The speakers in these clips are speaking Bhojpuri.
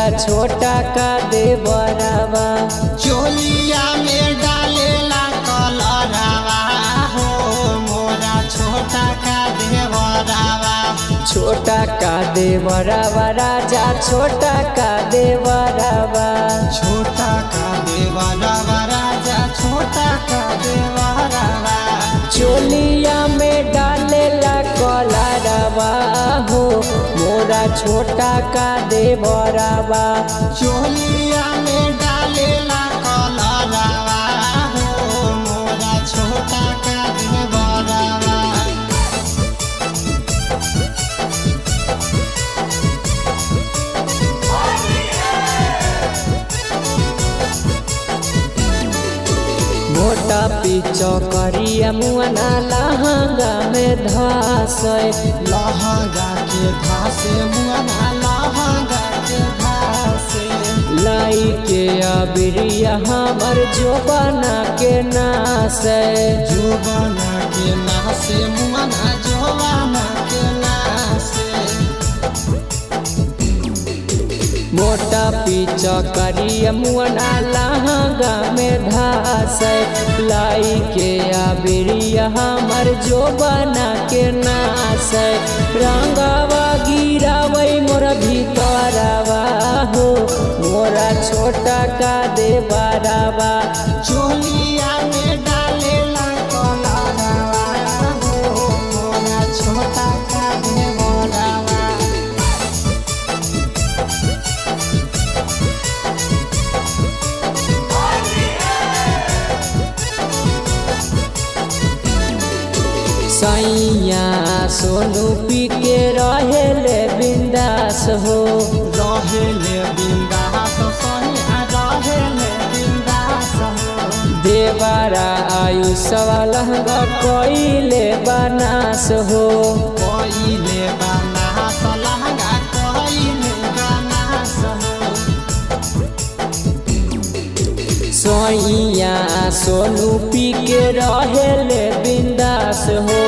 मोरा छोटा का देवरवा। चोलिया में डालेला कलरवा हो मोरा छोटा का देवरवा। छोटा का देवरवा राजा छोटा का देवरवा। छोटा का देवरवा राजा छोटा का देवरवा। चोलिया में डालेला कलरवा हो मोरा छोटा का देवरवा। चोलिया में डालेला कलरवा हो मोरा छोटा का देवरवा। मोटा पीछो करिया मुआना लहंगा में धसै। लहंगा के धासे मुआना लहंगा के धासे। लाई के अबिरिया हमर जोबना के नासै। जोबना के नासे मुआना जोबना के नासे। मोटा पीछा करिया मुआना लहंगा में धासै। लाई के अबिरिया हमर जोबना के नासै। रंगावा गिरावै मोर भीतरवा हो मोरा छोटा का देवरवा। चोलिया में डालेला कलरवा हो मोरा छोटा का देवरवा। सैया सोनू पी के रहेले बिंदास हो। रहेले बिंदास सैया रहेले बिंदास हो। देवरा आयुष लहंगा कइले बनास हो। कइले बनास लहंगा कइले बनास हो। सैया सोनू पी के रहेले बिंदास हो।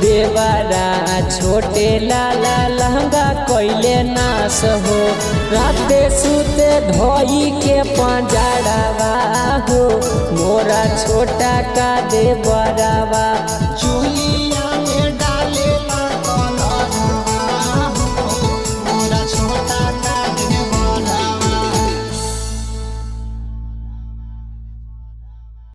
देवरा छोटे लाला लहंगा कइले नास हो। राते सुते धोई के पंजरवा हो मोरा छोटा का देवरवा। चोली